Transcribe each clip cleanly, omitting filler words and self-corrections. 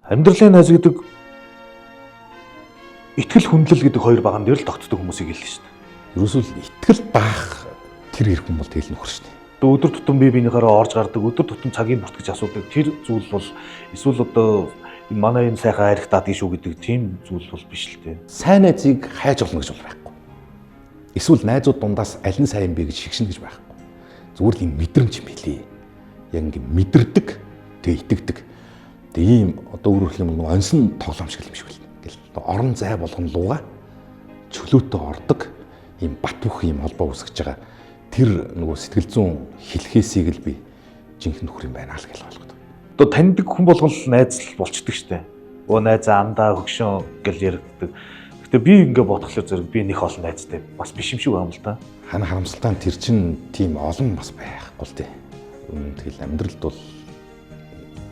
Амьдралын найз гэдэг итгэл хүндлэл гэдэг хоёр баган дээр л тогтдог хүмүүсийг хэлнэ шүү дээ. Ерөөсөө л итгэл баах тэр хэрэг хүн бол тэгэл нөхөр шүү дээ. Одоо өдөр тутам бие биенийхээрээ орж гардаг, өдөр тутам цагийн бүртгэж асуудаг тэр зүйл бол эсвэл одоо энэ манай энэ сайхан арих даадгийг шүү гэдэг тийм зүйл бол биш л дээ. Сайн найзыг хайж олно гэж бол байхгүй. Эсвэл найзууд дундаас аль нь сайн бэ гэж шигшинэ гэж байхгүй. Зүгээр л юм мэдрэмж юм билий. Яг ингэ мэдэрдэг, тэг итгэдэг. Тэг ийм одоо өөрөөр хэлбэл нэг онсон тоглоом шиг юм шиг л. Ингээл орон зай болгон луга чөлөөтэй ордог ийм бат бөх ийм холбоо үүсгэж байгаа. Тэр нөгөө сэтгэл зүйн хэлхээсийг л би жинхэнэ нөхөр юм байна л гэж ойлгодог. Одоо таньдаг хүн болгон л найз л болчдөг штэ. Өө найз андаа хөгшөн гэл яригддаг. Гэтэ би ингээ бодглохлоор зэрэг би нэх олон найзтай бас биш юм шиг байна л да. Хана харамсалтай нь тэр чин тийм олон бас байхгүй л дээ. Үнэн тэгэл амьдралд бол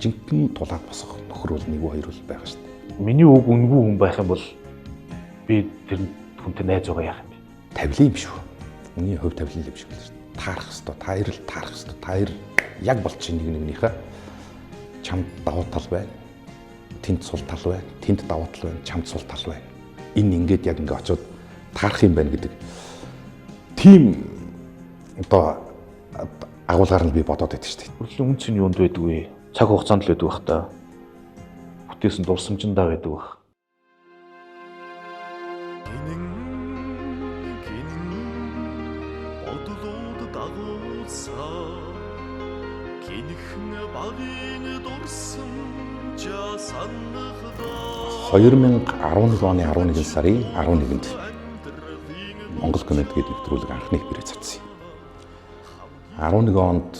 жинхэнэ тулаад босох нөхөр бол нэг хоёр бол байгаа шүү дээ. Миний үг үнгүй хүн байх юм бол би тэр хүнтэй найз байгаа яах юм бэ? Тавилын юм шүү. Миний хувь тавилын юм шиг л шүү дээ. Таарах хэвээр, та хоёр л таарах хэвээр, та хоёр яг болчих нэг нэгнийхээ чамд давуу тал байна. Тэнд сул тал байна. Тэнд давуу тал байна. Чамд сул тал байна. Энэ ингээд яг ингээд очиод таарах юм байна гэдэг. Тийм одоо агуулгаар нь би бодоод байдаг шүү дээ. Хөрлөлийн үнц нь юунд байдаг вэ? Цаг хугацаанд л байдаг бах та. Бүтээсэн дурсамжиндаа байдаг бах. Гинэн гинэн бодлууд дагуулсан гинхэн багын дурсамжаа санахдаа 2011 оны 11 сарын 11-нд Монгол комеди гэдэг нэвтрүүлэг анхны эфирээ цацсан юм. 11 онд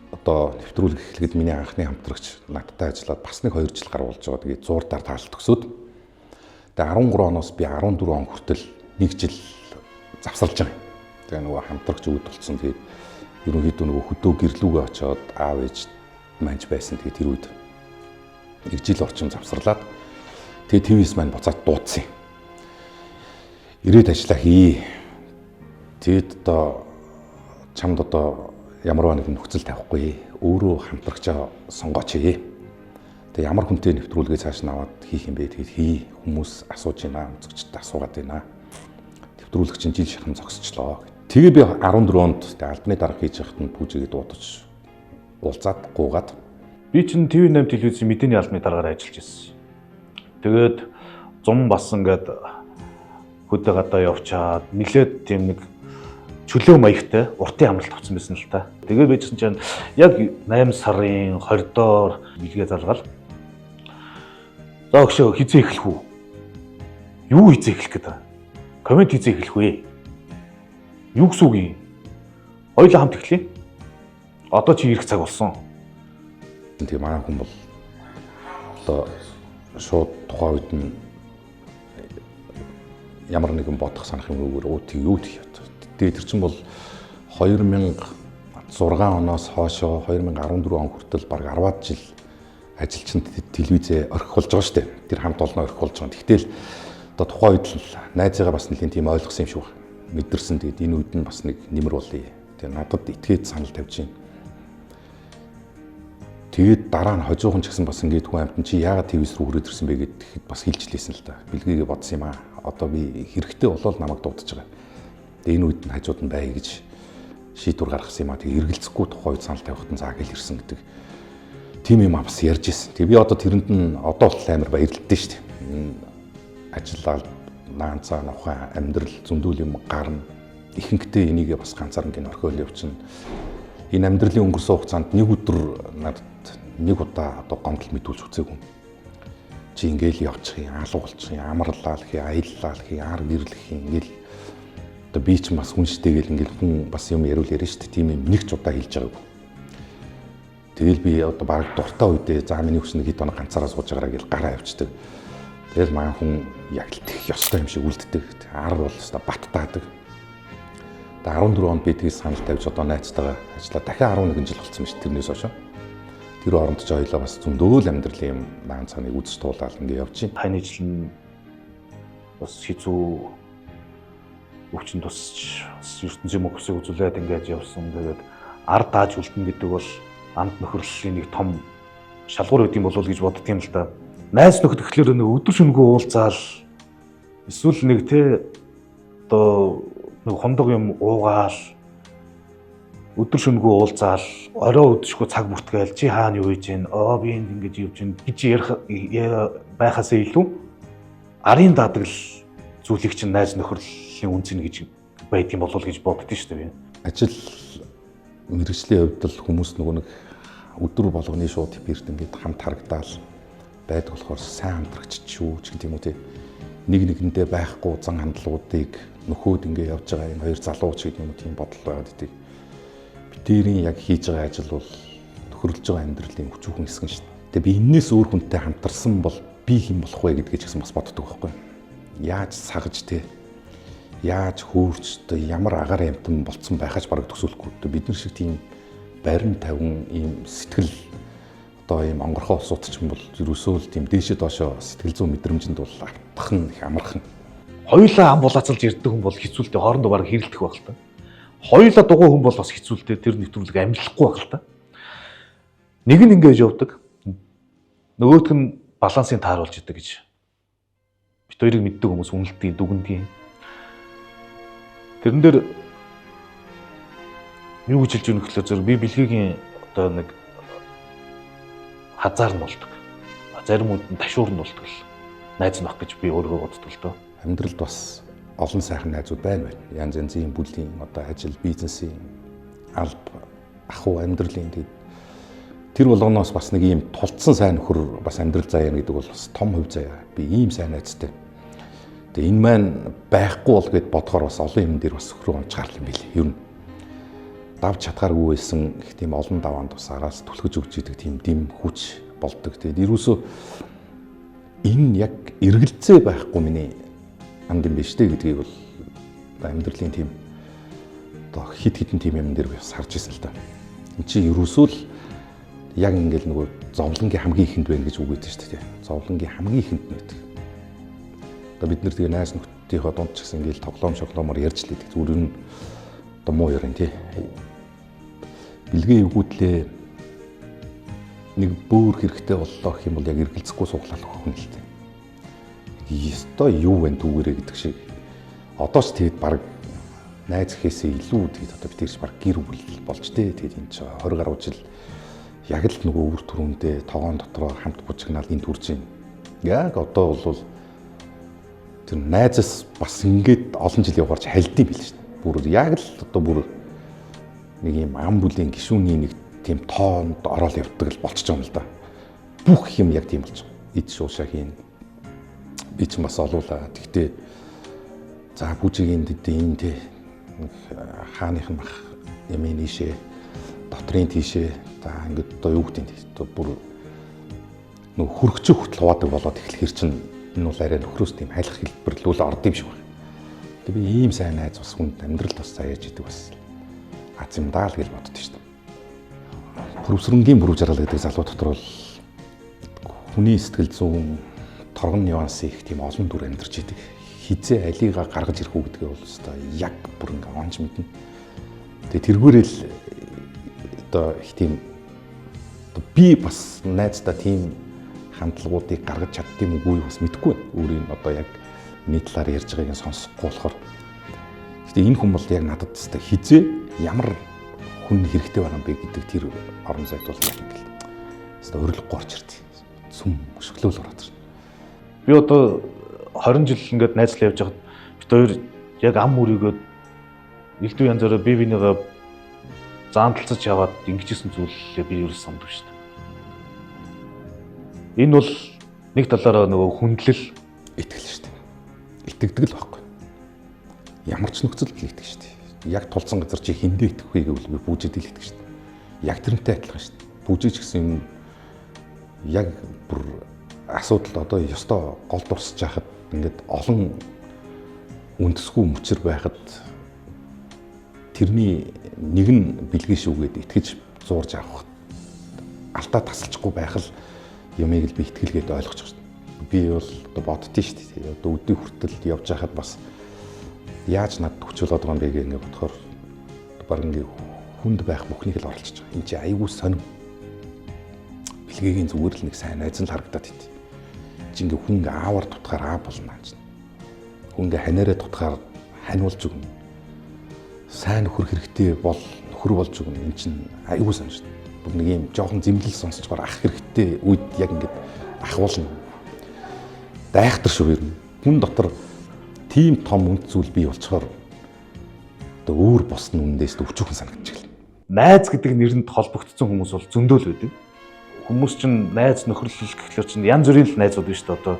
одоо нэвтрүүлэг эхлэхэд миний анхны хамтрагч надтай ажиллаад бас нэг 2 жил гаруй болж байгаа. Тэгээд зуурдаар таалал төгсөөд тэгээд 13 оноос би 14 он хүртэл нэг жил завсарлаж байгаа юм. Тэгээ нөгөө хамтрагч үүд болцсон. Тэгээд ерөнхийдөө нөгөө хөдөө гэрлүүгээ очиод аав ээж манж байсан. Тэгээд тэр үед нэг жил орчим завсарлаад тэгээд ТВС маань буцаад дуудсан юм. Ирээд ажиллаа хий. Тэгээд одоо чамд одоо ямарваа нэгэн нөхцөл тавихгүй. Өөрөө хамтрагчаа сонгооч. Тэгээ ямар хүнтэй нэвтрүүлгээ цааш нь аваад хийх юм бэ? Тэгээд хий. Хүмүүс асууж байна, үзэгчд асуугаад байна. Нэвтрүүлэг чинь жил шахам зогсчлоо. Тэгээ би 14 онд тэгээ албаны дарга хийж байхад нь пүүжигээ дуудаж уулзаад гуугаад Би чинь TV8 телевизийн мэдээний албаны дараагаар ажиллаж байсан. Тэгээд зум бас ингээд хөдөө гадаа явчаад нилээд тийм нэг чөлөө маягтай уртын амралт авсан байсан л та. Тэгээд байжсэн чинь яг 8 сарын 20-доор бэлгээ залгаал. За өгшөө хизээ эхлэх үү? Юу хизээ эхлэх гэдэг? Коммент хизээ эхлэх вэ? Юу гэсэн үг юм? Хоёулаа хамт эхлэе. Одоо чи ирэх цаг болсон. Тэгээ манай хүн бол одоо шууд тухайн үед нь ямар нэгэн бодох санах юм үгээр өө тэг юу тэг. Тэгээ тэр чинь бол 2006 оноос хойшоо 2014 он хүртэл бараг 10-аад жил ажилчин телевизээ орхих болж байгаа шүү дээ. Тэр хамт олноо орхих болж байгаа. Тэгтэл одоо тухайн үед л найзыгаа бас нэлийн тийм ойлгосон юм шиг байна. Мэдэрсэн. Тэгээд энэ үед нь бас нэг нэмэр болъё. Тэгээ надад итгээд санал тавьж байна. Тэгээд дараа нь хожуухан ч гэсэн бас ингээд хүн амтэн чи яагаад ТВС рүү хүрээд ирсэн бэ гэхэд бас хэлж лээсэн л та. Бэлгээгээ бодсон юм аа. Одоо би хэрэгтэй болол намайг дуудаж байгаа. Тэгээд энэ үед нь хажууд нь бай гэж шийдвэр гаргасан юм аа. Тэгээд эргэлзэхгүй тухайн үед санал тавихад нь заа гэл ирсэн гэдэг тийм юм бас ярьж ирсэн. Тэгээд би одоо тэрэнд нь одоо болтол амар баярлалтай шүү дээ. Ажиллаад наанцаа нухаа амьдрал зөндөл юм гарна. Ихэнхдээ энийгээ бас ганцаар ингээд орхиол явчихна. Энэ амьдралын өнгөрсөн хугацаанд нэг өдөр надад нэг удаа одоо гомдол мэдүүлж үзээгүй. Чи ингээл явчих юм, алга болчих юм, амарлаа л хий, аяллаа л хий, ар гэрлэх юм ингээл одоо би ч бас хүн штэ гэл ингээл хүн бас юм яриул ярина штэ. Тийм юм нэг ч удаа хэлж байгаагүй. Тэгэл би одоо баг дуртай үедээ за миний хүснэ хэд хоног ганцаараа сууж байгаараа гэл гараа явчихдаг. Тэгэл маань хүн яг л тех ёстой юм шиг үлддэг. Ар бол ёстой баттаадаг. Тэгээ 14 онд би тгий санал тавьж одоо найзтайгаа ажиллаа дахиад 11 жил болсон юм шиг тэрнээс хойш. Тэр оронд ч хоёлаа бас зөндөөл амьдралын юм наан цааныг үзэж туулаад ингэ явж байна. Хань ижил нь бас хэцүү өвчин тусч бас ертөнцийн мөхсийг үзүүлээд ингээд явсан. Тэгээд ар дааж үлдэнэ гэдэг бол анд нөхөрлөлийн нэг том шалгуур өгд юм болов уу гэж боддөг юм л та. Найз нөхөд гэхлээр нэг өдөр шөнөгүй уулзаал эсвэл нэг те одоо нэг хундаг юм уугаал өдөр шөнөгүй уулзаал орой өдөшгүй цаг бүртгээл чи хаана юу хийж гин оо би энд ингэж явж гин гэж ярих байхаасаа илүү арын дадаг л зүйлийг чинь найз нөхөрлийн үнц нь гэж байдгийн болов гэж боддоо шүү дээ. Ажил мэргэжлийн хувьд л хүмүүс нөгөө нэг өдөр болгоны шууд эфирт ингээд хамт харагдаал байдаг болохоор сайн хамтрагч ч юу ч гэдэг юм уу тий. Нэг нэгэндээ байхгүй зан хандлагуудыг нөхөөд ингээ явж байгаа энэ хоёр залуу ч гэдэг юм уу тийм бодол байгаад идэг. Битэрийн яг хийж байгаа ажил бол нөхөрлөж байгаа амьдралын өчүүхэн хэсэг нь шүү дээ. Тэгээ би энээс өөр хүнтэй хамтарсан бол би хэн болох вэ гэдгийг ч гэсэн бас боддог байхгүй. Яаж сагж тий яаж хөөрч одоо ямар агаар амтан болцсон байхаж бараг төсөөлөхгүй. Бид нар шиг тийм барин тавин ийм сэтгэл одоо ийм онгорхой улсууд ч юм бол ерөөсөө л тийм дээшээ доошоо сэтгэл зүйн мэдрэмжинд бол автах нь их амархан. Хоёулаа ам булаацалж ирдэг хүн бол хэцүүлтэй хоорондоо бараг хэрэлдэх байх л та. Хоёулаа дугуй хүн бол бас хэцүүлтэй тэр нэвтрүүлэг амжилахгүй байх л та. Нэг нь ингэж явдаг. Нөгөөх нь балансын тааруулж идэг гэж. Бит хоёрыг мэддэг хүмүүс үнэлдэг, дүгнэдэг. Тэрэн дээр юу гэж хэлж өгөх гэхээр зөв би бэлгийн одоо нэг хазаар нь болдог. Зарим үед нь ташуур нь болдог л найз нь баг гэж би өөрийгөө боддог л доо. Амьдралд бас олон сайхан найзууд байна байна. Янз янзын бүлийн одоо ажил, бизнесийн алба, ахуй амьдралын тэгээд тэр болгоноос бас нэг ийм тулцсан сайн нөхөр бас амьдрал заяа гэдэг бол бас том хувь заяа. Би ийм сайн найзтай. Тэгээ энэ маань байхгүй бол гэд бодохоор бас олон юм дээр бас хөрөө онц гарл юм билээ. Ер нь давж чадхааргүй байсан их тийм олон даваанд бас араас түлхэж өгч идэг тийм дэм хүч болдог. Тэгээд ерөөсөө энэ яг эргэлзээ байхгүй миний амд юм биш үү гэдгийг бол одоо амьдралын тийм одоо хит хитэн тийм юм дээр бас харж ирсэн л да. Энд чи ерөөсөө л яг ингээл нөгөө зовлонгийн хамгийн ихэнд байна гэж үг өгдөө шүү дээ. Зовлонгийн хамгийн ихэнд нь байдаг. Одоо бид нэр тэгээ найз нөхдийнхөө дунд ч гэсэн ингээл тоглоом шоглоомор ярьж л идэг. Зүгээр нь одоо муу ярин тий. Бэлгээ эвгүүтлээ нэг бөөр хэрэгтэй боллоо гэх юм бол яг эргэлзэхгүй сууглал өгөх нь л дээ. Ёстой юу вэ түүгээрээ гэдэг шиг. Одоо ч тэгэд баг найз гэхээсээ илүү тэгэд одоо бид тэрч баг гэр бүл болж тээ. Тэгээд энэ ч 20 гаруй жил яг л нөгөө өвөр түрүүндээ тогоон дотроо хамт бужигнаал энэ төрж юм. Яг одоо бол тэр найзаас бас ингээд олон жил яваарч хальд юм бил шүү дээ. Бүр яг л одоо бүр нэг юм ам бүлийн гишүүний нэг тийм тоонд ороод явдаг л болчихж байгаа юм л да. Бүх юм яг тийм болж байгаа. Ид шуушаа хийн. Би ч бас олуулаа. Тэгтээ за бүжигийн дэд энэ те хааных нь мах ямын нийшээ дотрын тийшээ за ингээд одоо юу гэдэг нь бүр нөх хөргөчөх хүртэл хуваадаг болоод эхлэхэр чинь энэ бол арай нөхрөөс тийм хайлах хэлбэрлүүл орд юм шиг байна. Тэгээ би ийм сайн найз бас хүнд амьдралд бас заяаж идэг бас аз юм даа л гэж боддоо шүү дээ. Пүрвсрэнгийн бүрүү жаргал гэдэг залуу дотор бол хүний сэтгэл зүйн торгон нюансын их тийм олон дүр амьдарч идэг. Хизээ алига гаргаж ирэх үү гэдгээ бол өстой яг бүр ингээ онж мэднэ. Тэгээ тэргүүрэл одоо их тийм би бас найздаа тийм хандлагуудыг гаргаж чаддсан үгүй бас мэдэхгүй байна. Өөрийн одоо яг миний талаар ярьж байгааг нь сонсохгүй болохоор. Гэтэ энэ хүн бол яг надад өстой хизээ ямар хүн хэрэгтэй байгаа юм бэ гэдэг тэр орон зайд бол яг ингээл өстой урилгагүй орж ирд. Сүм өшөглөөл ороод ирнэ. Би одоо 20 жил ингээд найзлаа явж байхад бид хоёр яг ам үрийгөө элдв янзаараа бие бинийгаа заанталцаж яваад ингэжсэн зүйлээ би ерөөс санддаг шүү дээ. Энэ бол нэг талаараа нөгөө хүндлэл итгэл шүү дээ. Итгэдэг л байхгүй. Ямар ч нөхцөлд л итгэж шүү дээ. Яг тулцсан газар чи хиндэ итгэх вэ гэвэл би бүжид л итгэж шүү дээ. Яг тэрнтэй адилхан шүү дээ. Бүжиж гэсэн юм яг бүр асуудал одоо ёстой гол дурсаж яхад ингээд олон үндэсгүй мөчөр байхад тэрний нэг нь бэлгийн шүүгээд итгэж зуурж авах алдаа тасалчихгүй байх л юмыг л би итгэлгээд ойлгож байгаа шүү дээ. Би бол одоо боддtiin шүү дээ. Одоо өдний хүртэл явж байхад бас яаж надад хүч болоод байгаа юм бэ гэх ингээд бодохоор баг ингээд хүнд байх бүхнийг л оролцож байгаа. Энд чи айгүй сонин. Бэлгээгийн зүгээр л нэг сайн найз нь л харагдаад байт. Чи ингээ хүн ингээ аавар дутгаар аа болно чинь. Хүн ингээ ханиараа дутгаар ханиулж өгнө. Сайн нөхөр хэрэгтэй бол нөхөр болж өгнө. Энд чинь аюул сан шүү дээ. Бүр нэг юм жоохон зэмлэл сонсчоор ах хэрэгтэй үед яг ингээд ах болно. Дайхтар шүү ер нь. Хүн дотор тийм том үнд зүйл бий болцохоор одоо өөр бус нь үндээс өвчүүхэн санагдчихлаа. Найз гэдэг нэрэнд холбогдсон хүмүүс бол зөндөө л байдаг. Хүмүүс чинь найз нөхөрлөл гэхлээр чинь янз бүрийн л найзууд байна шүү дээ. Одоо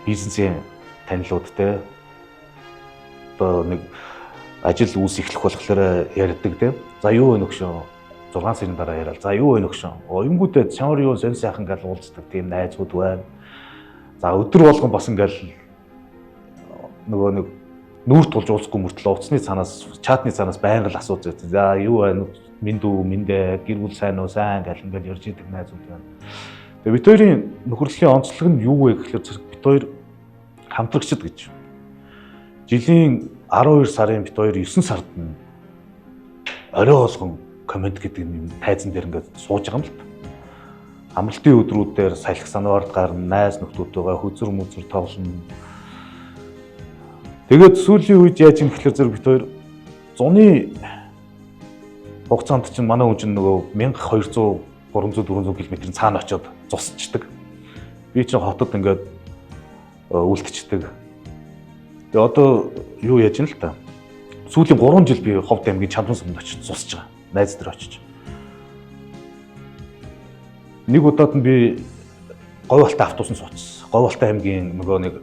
бизнесийн танилуд те. Одоо нэг ажил үүс эхлэх болохоор ярьдаг те. За юу вэ нөхшөө? 6 сарын дараа яриад. За юу вэ нөхшөө? Оюнгуудад чамар юу сонь сайхан гал уулздаг тийм найзууд байна. За өдөр болгон бас ингээл нөгөө нэг нүүр тулж уулзахгүй мөртлөө утасны цаанаас чатны цаанаас байнга л асууж байсан. За юу байна? Минд үү, миндэ, гэр бүл сайн уу, сайн гал ингээл ярьж идэг найзууд байна. Тэгээ бит хоёрын нөхөрлөлийн онцлог нь юу вэ гэхлээр зэрэг бит хоёр хамтрагчд гэж. Жилийн 12 сарын бит хоёр 9 сард нь орой болгон коммент гэдэг юм тайзан дээр ингээд сууж байгаа юм л та. Амралтын өдрүүдээр салхи санвард гарна, найз нөхдүүдтэйгээ хөзөр мүзөр тоглоно. Тэгээд сүүлийн үед яаж юм гэхлээр зэрэг бит хоёр зуны хугацаанд чинь манай хүн чинь нөгөө 1200 300 400 км-ийн цаана очиод зусчдаг. Би чинь хотод ингээд үлдчихдэг. Тэгээ одоо юу яаж юм л та. Сүүлийн 3 жил би Ховд аймгийн Чамдан сумд очиж зусч байгаа. Найз дээр очиж. Нэг удаад нь би Говьалтай автобусанд суучихсан. Говьалтай аймгийн нөгөө нэг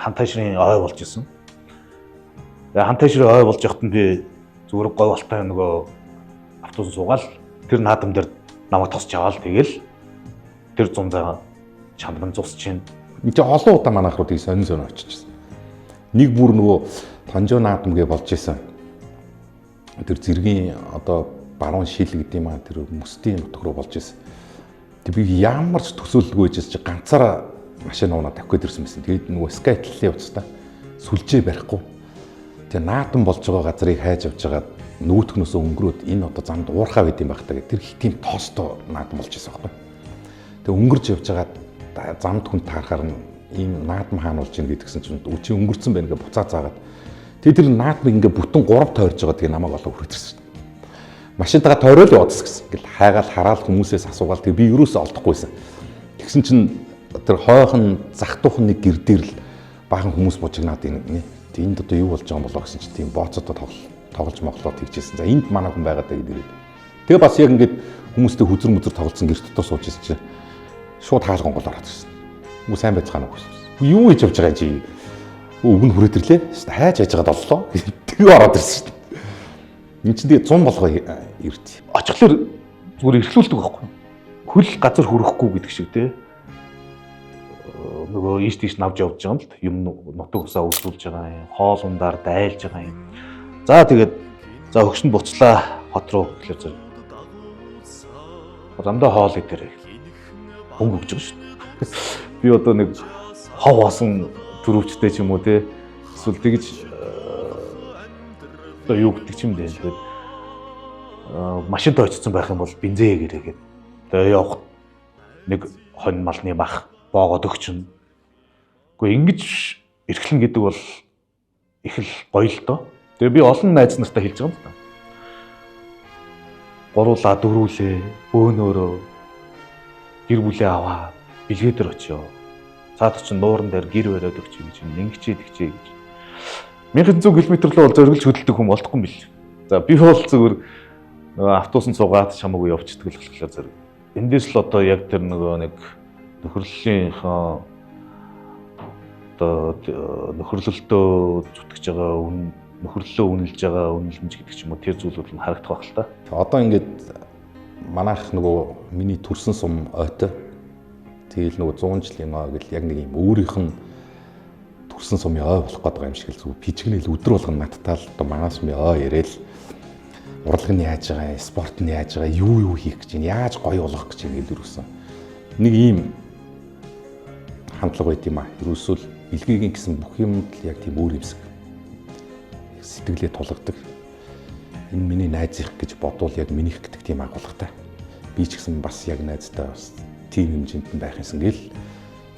Хантайшрын ой болж исэн. Тэгээ Хантайшрын ой болж явахад нь би зүгээр Говьалтай нөгөө автобусанд суугаал тэр наадам дээр намайг тосч яваал тэгэл тэр зун зай чамдан зусч чинь. Энд чинь олон удаа манайх руу тийг сонин сонин очижсэн. Нэг бүр нөгөө Тонжоо наадам гэ болж исэн. Тэр зэргийн одоо баруун шил гэдэг юм аа тэр мөстийн нутг руу болж исэн. Тэг би ямар ч төсөөлөлгүй байжсэн чи ганцаараа машин уунаа тавих гээд ирсэн байсан. Тэгээд нөгөө Skytel-ийн уцтай сүлжээ барихгүй. Тэгээ наадам болж байгаа газрыг хайж явж байгаа нүүтгэнөөсөө өнгөрөөд энэ одоо замд уурхаа байд юм байх та гэх тэр их тийм тоостой наадам болж исэн байхгүй. Тэгээ өнгөрч явж байгаа замд хүн таарахаар нь ийм наадам хаана болж ийн гэдгсэн чинь үчи өнгөрцөн байна гэ буцаа заагаад тэгээ тэр наадмыг ингээ бүтэн 3 тойрж байгаа тэгээ намайг олоо хүрээд ирсэн. Машинтайгаа тойрол яваадас гэсэн. Ингээл хайгаал хараал хүмүүсээс асуугаал тэгээ би юусоо олдохгүйсэн. Тэгсэн чинь тэр хойхон захтуухан нэг гэр дээр л баахан хүмүүс бужигнаад энэ. Энд одоо юу болж байгаа юм болоо гэсэн чинь тийм бооцоодоо тоглож моглоо тэгжсэн. За энд манай хүн байгаа даа гэдэг. Тэгээ бас яг ингээд хүмүүстэй хүзэр мүзэр тоглолцсон гэр дотор сууж ирсэн чинь шууд хаалган гол ороод ирсэн. Үгүй сайн байцгаана уу гэсэн. Юу хийж явж байгаа чи? Өг нь хүрээд ирлээ. Хайж хайж байгаад оллоо. Тэгээ ороод ирсэн шүү дээ. Энд чинь тэгээ 100 болгоо ирд. Очихлоор зүгээр эрхлүүлдэг байхгүй. Хөл газар хүрэхгүй гэдэг шиг те. Нөгөө ийш тийш навж явж байгаа юм л юм нутаг усаа өвсүүлж байгаа юм. Хоол ундаар дайлж байгаа юм. За тэгээд за хөгшөнд буцлаа хот руу гэхлээр зэрэг. Замдаа хоол идэрэй. Хөнгө өгч байгаа шүү дээ. Би одоо нэг хов хоосон төрөвчтэй ч юм уу те. Эсвэл тэгж одоо юу гэдэг ч юм дээ. Тэгээд машинд очсон байх юм бол бензин гэрээ гээд. Тэгээ явах нэг хонь малны мах боогод өгчнө. Гэхдээ ингэж эрхлэн гэдэг бол их л гоё л доо. Тэгээ би олон найз нартай хэлж байгаа юм л да. Гуруулаа дөрүүлээ, бөөнөөрөө гэр бүлээ аваа, бэлгээ дээр очио. Цаадах чинь нууран дээр гэр бариад өгч гэж ингэчээ тэгчээ гэж. 1100 км рүү бол зориглож хөдөлдөг хүн болдохгүй юм бил. За би бол зүгээр нөгөө автобусанд суугаад чамаагүй явчихдаг л болохоор зэрэг. Эндээс л одоо яг тэр нөгөө нэг нөхөрлөлийнхөө одоо нөхөрлөлтөө зүтгэж байгаа нөхөрлөлөө үнэлж байгаа үнэлэмж гэдэг ч юм уу тэр зүйлүүд нь харагдах байх л та. Одоо ингээд манайх нөгөө миний төрсэн сум ойтой. Тэгэл нөгөө 100 жилийн ой гэл яг нэг юм өөрийнх нь төрсэн сумын ой болох гээд байгаа юм шиг л зүг пижигнэл өдөр болгоно надтай л одоо манай сумын ой яриад урлаг нь яаж байгаа, спорт нь яаж байгаа, юу хийх гэж байна, яаж гоё болгох гэж байна гэдэг юусэн. Нэг ийм хандлага байт юм аа. Ерөөсөө л бэлгийн гэсэн бүх юмд л яг тийм өөр юмсэг. Сэтгэлээ тулгадаг. Энэ миний найзых гэж бодвол яг минийх гэдэг тийм агуулгатай. Би ч гэсэн бас яг найзтай бас тийм хэмжээнд нь байх юмсан гэл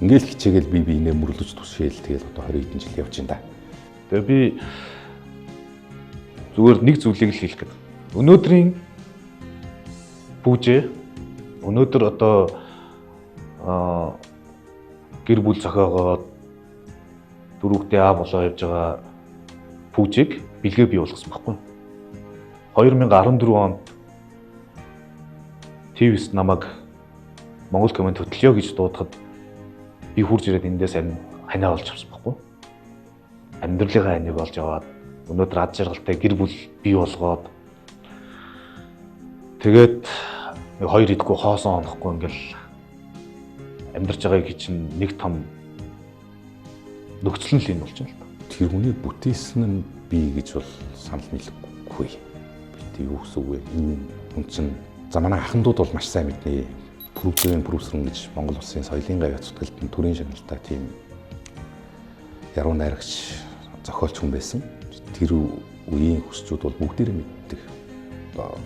Ингээл хичээгээл би биенээ мөрлөж тушээл тэгэл одоо 20 хэдэн жил явж байна да. Тэгээ би зүгээр нэг зүйлийг л хэлэх гээд. Өнөөдрийн пүүжээ өнөөдөр одоо гэр бүл зохиогоод дөрөвдөө аа болоо явж байгаа пүүжийг бэлгээ бий болгосон байхгүй. 2014 онд ТВ-с намайг Монгол комент хөтлөё гэж дуудахад би хурж ирээд эндээс ханаа болж авсан байхгүй. Амьдралынхаа ханыг олж аваад өнөөдөр ад жаргалтай гэр бүл бий болгоод тэгээд нэг хоёр идэхгүй хоосон онохгүй ингээл амьдарч байгааг чинь нэг том нөхцөл нь л энэ болж байна л та. Тэр хүний бүтээсэн нь би гэж бол санал нийлэхгүй. Би юу гэсэн үг вэ? Энэ хүн чинь за манай ахмадууд бол маш сайн мэднэ. Пүрвзэн пүрвсрэн гэж Монгол улсын соёлын гавьяа зүтгэлтэн төрийн шагналтай тийм яруу найрагч зохиолч хүн байсан. Тэр үеийн хүсчүүд бол бүгдээрээ мэддэг. Одоо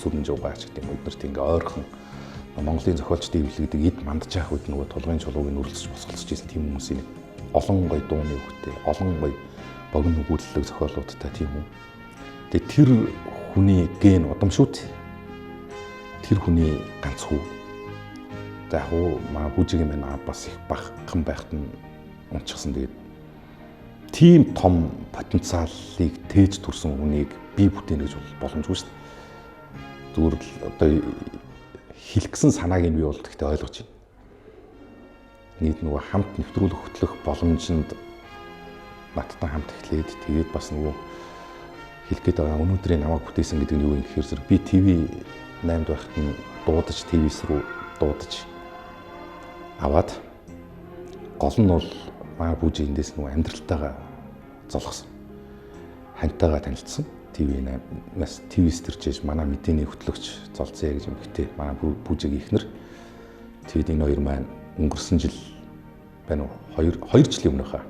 сүрэн жуугаач гэдэг юм эднэрт ингээ ойрхон Монголын зохиолчдын эвлэгдэг эд мандж явах үед нөгөө тулгын чулууг нь өрөлдөж босголцож байсан тийм хүмүүсийн олон гоё дууны хөвгтэй, олон гоё богино өгүүлэлэг зохиолуудтай тийм үү. Тэгээ тэр хүний ген удам шүү дээ. Тэр хүний ганц хүү. За яг уу маа бүжиг юм байна бас их багхан байхад нь унчихсан. Тэгээд тийм том потенциалыг тээж төрсэн хүнийг би бүтээнэ гэж бол боломжгүй шүү дээ. Зүгээр л одоо хэлэх гэсэн санааг нь би бол гэхдээ ойлгож байна. Нийт нөгөө хамт нэвтрүүлэг хөтлөх боломжинд надтай хамт эхлээд тэгээд бас нөгөө хэлэх гээд байгаа өнөөдрийн намайг бүтээсэн гэдэг нь юу юм гэхээр зэрэг би ТV 8-д байхад нь дуудаж ТV-с рүү дуудаж аваад гол нь бол маа бүжи эндээс нөгөө амьдралтайгаа золгосон. Хантайгаа танилцсан. ТV 8-аас ТV-с төрчээж манай мэдээний хөтлөгч золцсон гэж эмэгтэй манай бүжиг ихнэр. Тэгэд энэ хоёр маань өнгөрсөн жил байна уу? 2 жилийн өмнөхөө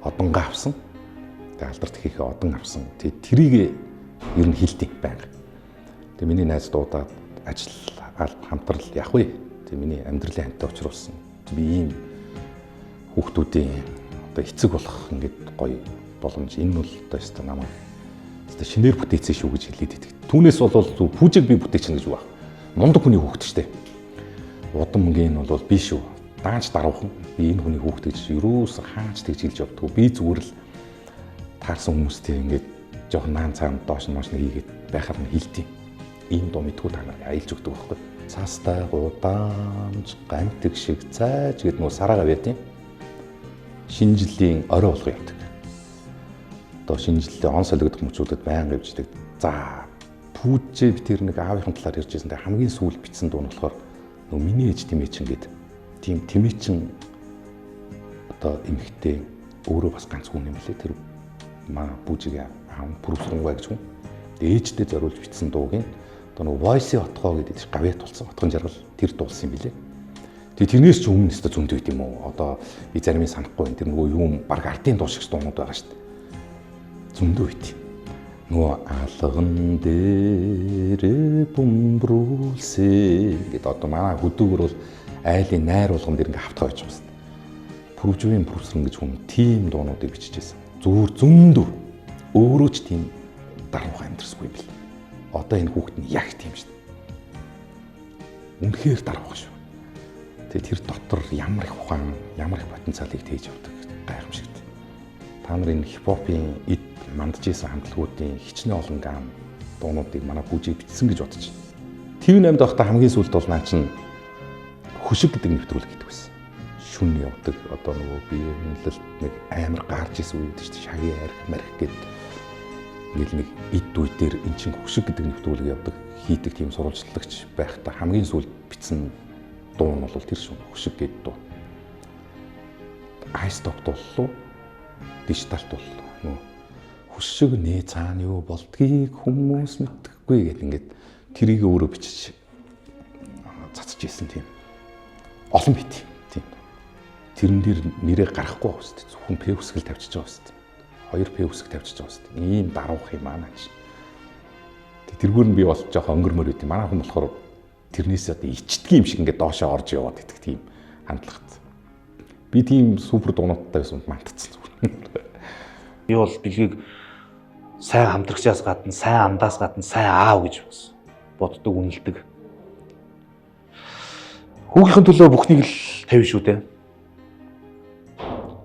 одонгаа авсан. Тэгээ алдарт хийхээ одон авсан. Тэгээ тэрийг ер нь хилдэг байнга. Тэгээ миний найз дуудаад ажил хамтрал явах вэ? Тэгээ миний амьдралын хантай учруулсан. Би ийм хүүхдүүдийн одоо эцэг болох ингээд гоё боломж энэ бол одоо өстой намайг өстой шинээр бүтээсэн шүү гэж хэлээд идэх. Түүнээс бол зүг пүүжиг би бүтээчихнэ гэж үг баг. Мундаг хүний хүүхэд штэ. Удам мөнгө нь бол би шүү. Даанч даруухан би энэ хүний хүүхэд гэж юуроос хаач тэгж хэлж явдггүй. Би зүгээр л таарсан хүмүүстэй ингээд жоохон наан цаан доош нь mooш нь хийгээд байхаар нь хэлдэг. Ийм дуу мэдгүй та нар аялж өгдөг байхгүй. Цаастай гудаамж гамтэг шиг цайж гэд нөө сараагаа байт юм. Шинэ жилийн орой болго явдаг. Одоо шинэ жилийн он солигдох мөчүүдэд байнга явждаг. За пүүжээ би тэр нэг аавынхын талаар ярьж байсан. Хамгийн сүүл бичсэн дуу нь болохоор нөө миний ээж тэмээчин гээд тийм тэмээчин одоо эмэгтэй өөрөө бас ганц хүн юм лээ. Тэр маа бүжиг аав пүрвсгэнгүй гэж хүн. Ээждээ зориулж бичсэн дууг нь одоо нөгөө voice-ийн отгоо гэдэг чинь гавьяат болсон. Отгон жаргал тэр дуулсан юм билээ. Тэгээ тэрнээс ч өмнө өстө зөндөө юм уу? Одоо би зарим нь санахгүй байна. Тэр нөгөө юм баг ардын дуу шиг дуунууд байгаа шүү дээ. Зөндөө байт. Нөгөө алган дээрээ бөмбөрүүлсэ гэдэг одоо манай хөдөөгөр бол айлын найр болгон дээр ингээ хавтгаа байж байгаа юм. Пүрвжвийн пүрвсрэн гэж хүн тийм дуунуудыг биччихсэн. Зүгээр зөндөө өөрөө ч тийм даруухан амьдэрсгүй юм бэл. Одоо энэ хүүхэд нь яг тийм шүү дээ. Үнэхээр даруухан шүү. Тэгээ тэр дотор ямар их ухаан, ямар их потенциалыг тээж явдаг гайхамшигт. Та нар энэ хипхопын эд мандж исэн хамтлагуудын хичнээн олон гам дуунуудыг манай бүжиг бичсэн гэж бодож байна. TV8 байхдаа хамгийн сүүлд бол наа чинь хөшиг гэдэг нэвтрүүлэг хийдэг байсан. Шүн явдаг одоо нөгөө бие хөндлөлт нэг амар гарч исэн үед шүү дээ. Шагийн арх марх гэд ингээл нэг эд үе дээр эн чинь хөшиг гэдэг нэвтрүүлэг явдаг хийдэг тийм сурвалжлагч байхдаа хамгийн сүүлд бичсэн дуу нь бол тэр шүү. Хөшиг гэдэг дуу. Айстоп дууллуу, дижитал дууллуу. Нөгөө хөшиг нэ цаана юу болдгийг хүмүүс мэддэхгүй гэд ингээд тэрийг өөрөө бичиж цацж исэн тийм. Олон бит тийм. Тэрэн дээр нэрээ гаргахгүй байх хэвээр. Зөвхөн П үсгэл тавьчихж байгаа хэвээр. 2 П үсэг тавьчихж байгаа хэвээр. Ийм даруух юм аа наа чи. Тэргүүр нь би бол жоохон өнгөрмөр байт. Манай хүн болохоор тэрнээс одоо ичдэг юм шиг ингээд доошоо орж яваад идэх тийм хандлагат. Би тийм супер дуунуудтай байсан мантцсан зүгээр. Би бол бэлгийг сайн хамтрагчаас гадна, сайн андаас гадна сайн аав гэж бас боддог, үнэлдэг. Хүүгийнхэн төлөө бүхнийг л тавь шүү дээ.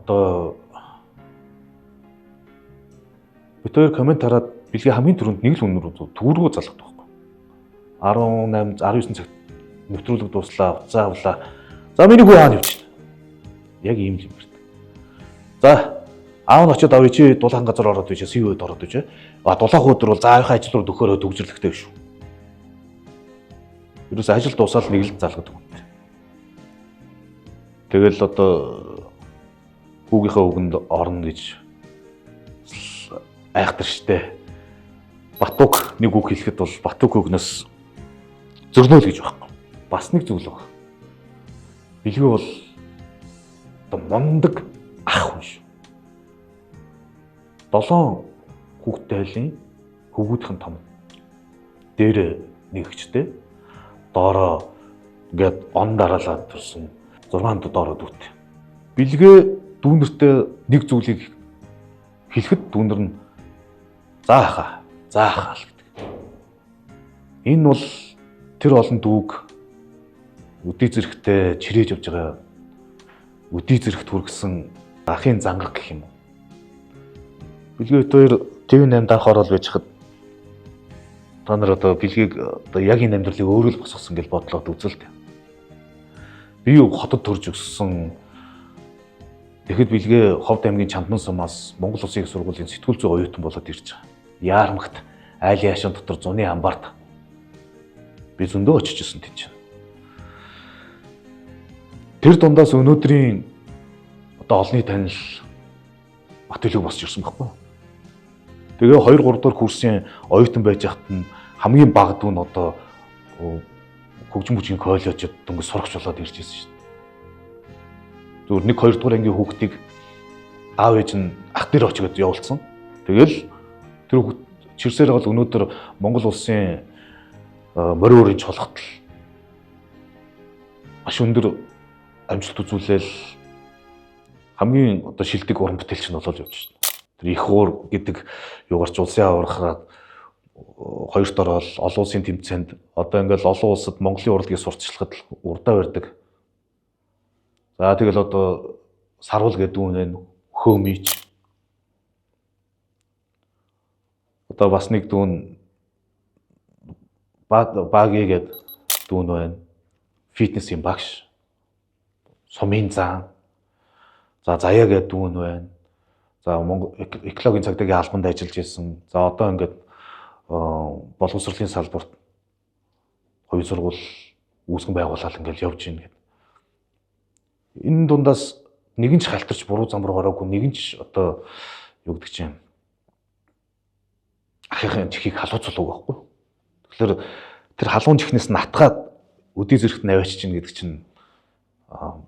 Одоо бид хоёр комент хараад бэлгээ хамгийн түрүүнд нэг л үнэр төгрөгөө залгадаг байхгүй. 18 19 цагт нэвтрүүлэг дууслаа, уцаа авлаа. За миний хүү хаана явж байна? Яг ийм л юм байна. За аав нь очиод авъя чи дулаан газар ороод ийшээ CV-д ороод ийшээ. А дулаах өдөр бол за аавынхаа ажил руу дөхөөрөө төгжрлөхтэй шүү. Ерөөс ажил дуусаад нэг л залгадаг юм. Тэгэл одоо хүүгийнхээ үгэнд орно гэж айхтар штэ. Батуг нэг үг хэлэхэд бол Батуг үгнээс зөрнөөл гэж байхгүй. Бас нэг зүйл баг. Бэлгүй бол одоо мундаг ах хүн шүү. 7 хүүхдтэй айлын хөвгүүдийнх нь том. Дээр нэгчтэй. Доороо ингээд он дараалаад төрсөн 6 доороо дүүтэй. Бэлгээ дүүнертэй нэг зүйлийг хэлэхэд дүүнер нь за хаа, за хаа л гэдэг. Энэ бол тэр олон дүүг өдий зэрэгтэй чирээж явж байгаа өдий зэрэгт хүргэсэн ахын зангар гэх юм уу. Бэлгээ хоёр TV8 дарах орол байж хад та нар одоо бэлгийг одоо яг энэ амьдралыг өөрөө л босгосон гэж бодлоод үзэл. Би хотод төрж өссөн. Тэгэхэд бэлгээ Ховд аймгийн Чамдан сумаас Монгол Улсын их сургуулийн сэтгүүл зүйн оюутан болоод ирж байгаа. Яармагт айлын хашин дотор зуны амбарт би зөндөө очиж исэн тийч. Тэр дундаас өнөөдрийн одоо олонний танил Батүлэг босч ирсэн байхгүй. Тэгээ 2 3 дахь курсын оюутан байж байхад нь хамгийн бага дүү нь одоо хөгжим бүжгийн коллежид дөнгөж сурагч болоод ирж ирсэн шүү дээ. Зүгээр 1 2 дугаар ангийн хүүхдийг аав ээж нь ах дээр очиод явуулсан. Тэгэл тэр хүүхд чирсээр бол өнөөдөр Монгол улсын морин өрийн чолготл маш өндөр амжилт үзүүлээл хамгийн одоо шилдэг уран бүтээлч нь болоод явж байна. Тэр их уур гэдэг юугаар ч улсын аваргахаар хоёрт ороод олон улсын тэмцээнд одоо ингээл олон улсад Монголын урлагийг сурталчлахад урдаа барьдаг. За тэгэл одоо саруул гэдэг үн байна. Хөөмийч. Одоо бас нэг дүүн баги гэдэг дүүн байна. Фитнесийн багш. Сумын зан. За Заяа гэдэг дүүн байна. За Монгол экологийн цагдаагийн албанд ажиллаж исэн. За одоо ингээд боловсролын салбарт хувийн сургууль үүсгэн байгуулаад ингээд явж байна гэдэг. Энэ дундаас нэгэн ч халтарч буруу зам руу ороогүй, нэгэн ч одоо юу гэдэг чинь ахихын чихийг халууцуулаагүй байхгүй. Тэгэхээр тэр халуун чихнээс натгаад өдий зэрэгт наваач чинь гэдэг чинь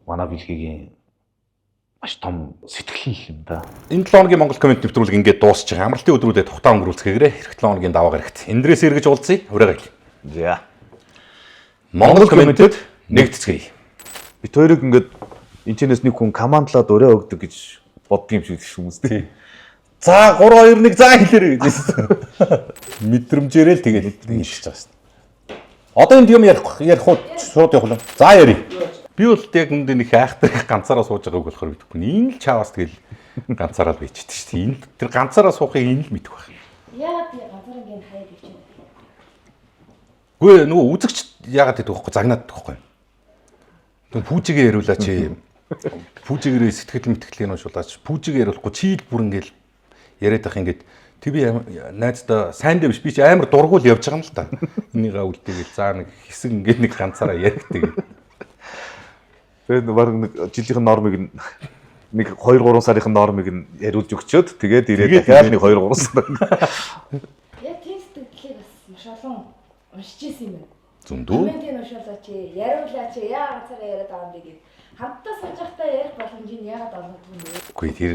манай бэлгийн маш том сэтгэл юм да. Энэ 7 хоногийн Монгол коммент нэвтрүүлэг ингээд дуусч байгаа. Амралтын өдрүүдэд тухтаа өнгөрүүлцгээгээрэй. Ирэх 7 хоногийн даваа гарагт. Эндрээс эргэж уулзъя. Хүрээгээл. За. Монгол комментэд нэгтцгээе. Бид хоёрыг ингээд энэчнээс нэг хүн командлаад өрөө өгдөг гэж боддог юм шиг хүмүүс тий. За 3 2 1 за хэлээрэй гэж. Мэдрэмжээрээ л тэгээд ингэж байгаа шин. Одоо энд юм ярих уу шууд явах уу? За яри. Би бол яг үндэ нэг айхтар их ганцаараа сууж байгааг болохоор мэдэхгүй. Энэ л чаваас тэгэл ганцаараа л байчихдээ шүү дээ. Энэ тэр ганцаараа суухыг энэ л мэдэх байх. Яагаад би ганцаар ингэ хаяад явчих вэ? Үгүй нөгөө үзэгч яагаад гэдэг вэ? Загнаад гэдэг вэ? Тэг пүүжигээ яриулаач. Пүүжигээрээ сэтгэл мэтгэлийг уншуулаач. Пүүжигээ яриулахгүй чи л бүр ингээл яриад ах ингээд тэг би найздаа сайн дэ биш би чи амар дургуул явж байгаа юм л та. Энийгээ үлдээгээл заа нэг хэсэг ингээд нэг ганцаараа яригтэй. Тэгээд баг нэг жилийнхэн нормыг нэг 2 3 сарын нормыг нь яриулж өгчөөд тэгээд ирээд дахиад нэг 2 3 сар. Яг тийм сэтгэлдлийг бас маш олон уншиж исэн юм байна. Зөндөө. Комментийг уншуулаач, яриулаач, яа ганцаараа яриад байгаа юм бэ гэв. Хамтдаа сууж байхдаа ярих боломжийг яагаад олгодгүй юм бэ? Үгүй тэр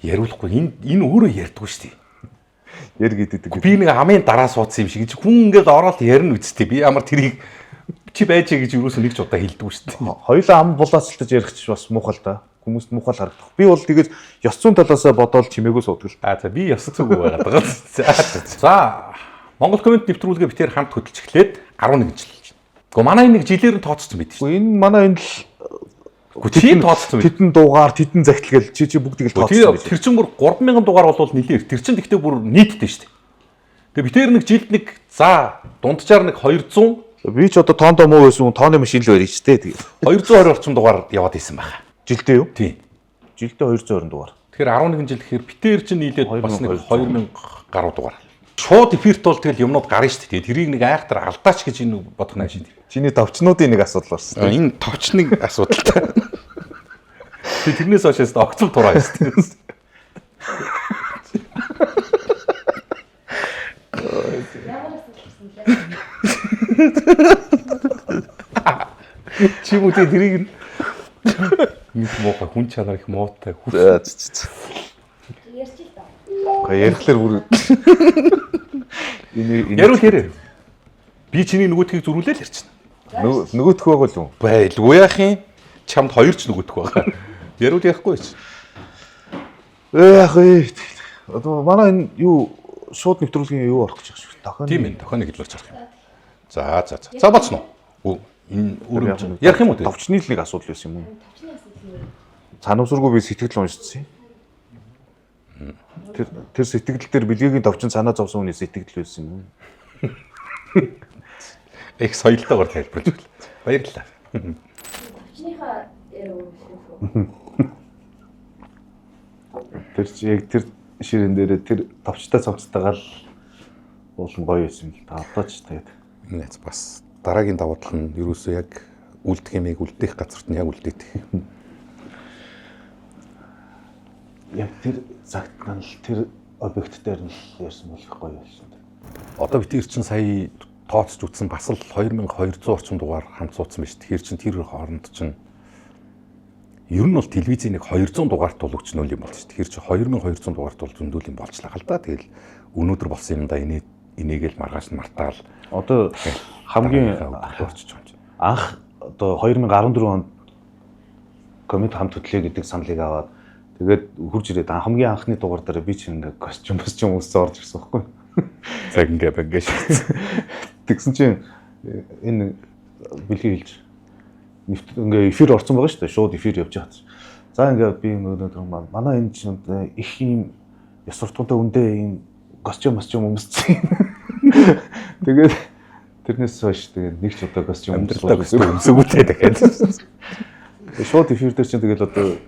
яриулахгүй энэ өөрөө ярьдгүй шүү дээ. Яр гэдэг. Би нэг амын дараа суудсан юм шиг хүн ингээд ороод ярина үсттэй. Би ямар тэрийг чи байж гэж юусэн нэг ч удаа хэлдэггүй шүү дээ. Хоёулаа ам булаацалтаж ярих ч бас муухай л да. Хүмүүст муухай л харагдах. Би бол тэгэж ёс зүйн талаасаа бодоол чимээгүй суудаг л. А за би ёс зүйгүй байгаад байгаа. За за. Монгол коммент нэвтрүүлгээ битээр хамт хөтлж эхлээд 11 жил болж байна. Гэхдээ манай нэг жилээр нь тооцсон байд шүү. Гэхдээ энэ манай энэ л Гэхдээ чи тооцсон байд. Тэдэн дугаар, тэдэн загтал гэл чи бүгдийг л тооцсон байж. Тэр чин бүр 3000 дугаар бол нэлээ. Тэр чин тэгтээ бүр нийтдээ шүү дээ. Тэгээ битээр нэг жилд нэг за дунджаар нэг 200. Би ч одоо тоондоо муу байсан хүн тооны машин л барьж штэ тэгээд. 220 орчим дугаар яваад исэн байх. Жилдээ юу? Тийм. Жилдээ 220 дугаар. Тэгэхээр 11 жил гэхээр битээр чинь нийлээд бас нэг 2000 гаруй дугаар. Шууд эфирт бол тэгэл юмнууд гарна шүү дээ. Тэрийг нэг айхтар алдаач гэж энэ бодох нь аашин. Чиний товчнуудын нэг асуудал болсон. Энэ товчны асуудалтай. Тэгээ тэрнээс хойш яста огцом тураа яста. Ямар асуудал болсон лээ? Чи бүдээ тэрийг нь нэг муухай хүн чанар их муутай. За. Ярьж л та. Гэхдээ ярихлаар бүр энэ Ярил хэрэг. Би чиний нөгөөдхийг зөрүүлээл ярьчихна. Нөгөөх байгаа л юм. Байлгүй яах юм? Чамд хоёр ч нөгөөх байгаа. Ярил ярихгүй чи. Яах вэ? Одоо манай энэ юу шууд нэвтрүүлгийн юу орох гэж байгаа шүү. Тохионы. Тийм ээ, тохионы хэлбэрч орох юм. За за за. За боцно уу? Энэ өөр юм ярих юм уу? Товчны л нэг асуудал байсан юм уу? Товчны асуудал юм. Санамсаргүй би сэтгэл уншсан юм. Тэр сэтгэл дээр бэлгэгийн товчин санаа зовсон хүний сэтгэл байсан юм уу? Их соёлтойгоор тайлбарлаж өглөө. Баярлалаа. Товчныхаа яриа шүү. Тэр чи яг тэр ширээн дээрээ тэр товчтой цовцтойгоо л уулан гоё байсан юм л та. Одоо ч тэгээд энэ бас дараагийн давуу тал нь ерөөсөө яг үлдэх юмыг үлдээх газарт нь яг үлдээдэг. Яг тэр цагт нь л тэр объект дээр нь л ярьсан бол их гоё байсан. Одоо бид тэр чинь сая тооцож үтсэн бас л 2200 орчим дугаар хамт суудсан байж. Тэгэхээр чин тэр хооронд чинь ер нь бол телевизийн нэг 200 дугаарт бол өчнөөл юм болж. Тэгэхээр чи 2200 дугаарт бол зөндөл юм болчлаа л да. Тэгэл өнөөдөр болсон юм да энийгэл маргааш нь мартаал. Одоо хамгийн орчиж байгаа юм чинь. Анх одоо 2014 онд коммент хамт хөтлөе гэдэг саналыг аваад тэгээд хурж ирээд хамгийн анхны дугаар дээр би чинь ингээ костюм костюм өмссөн орж ирсэн байхгүй. Цаг ингээ бангээ шигдсэн. Тэгсэн чинь энэ бэлгийн хэлж ингээ эфир орсон байгаа шүү дээ. Шууд эфир явж байгаа. За ингээ би өнөөдөр манай энэ чинь их юм ёс суртахуунтай үндэ ийм костюм костюм өмссөн. Тэгээд тэрнээс хойш тэгээд нэг ч удаа костюм амьдралдаа костюм өмсөөгүй дахиад. Шууд эфир дээр чинь тэгэл одоо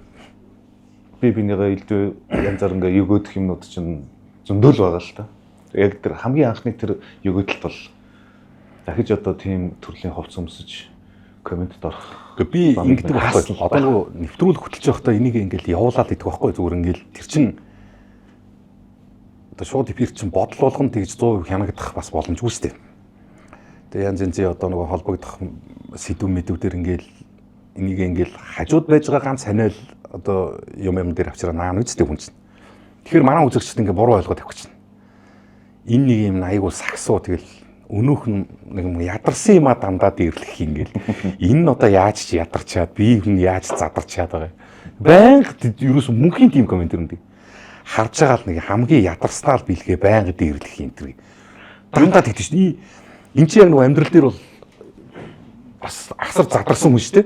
би бинийгаа элдв янзаар ингээ өгөөдөх юмнууд чинь зөндөл байгаа л та. Яг тэр хамгийн анхны тэр өгөөдөлт бол дахиж одоо тийм төрлийн хувцас өмсөж комментд орох. Гэхдээ би ингэдэг байхгүй. Одоо нөгөө нэвтрүүлэг хөтлөж байхдаа энийг ингээл явуулаад идэх байхгүй. Зүгээр ингээл тэр чин одоо шууд эфир чин бодол болгон тэгж 100% хянагдах бас боломжгүй шүү дээ. Тэгээ янз янзын одоо нөгөө холбогдох сэдв мэдвүүдэр ингээл энийг ингээл хажууд байж байгаа ганц ханиал одоо юм юм дээр авчираа наана үстэй хүн чинь. Тэгэхээр манай үзэгчд ингээ буруу ойлгоод тавих чинь. Энэ нэг юм айгуу сагсуу тэгэл өнөөх нь нэг юм ядарсан юм а дандаа дээрлэх ингээл. Энэ нь одоо яаж ч ядарчаад би хүн яаж задарчаад байгаа юм. Байнга ерөөс мөнхийн тим коммент өрнөдөг. Харж байгаа л нэг хамгийн ядарснаа л бэлгээ байнга дээрлэх юм тэр. Дандаа тэгдэж шин. Энд чи яг нэг амьдрал дээр бол бас асар задарсан хүн шүү дээ.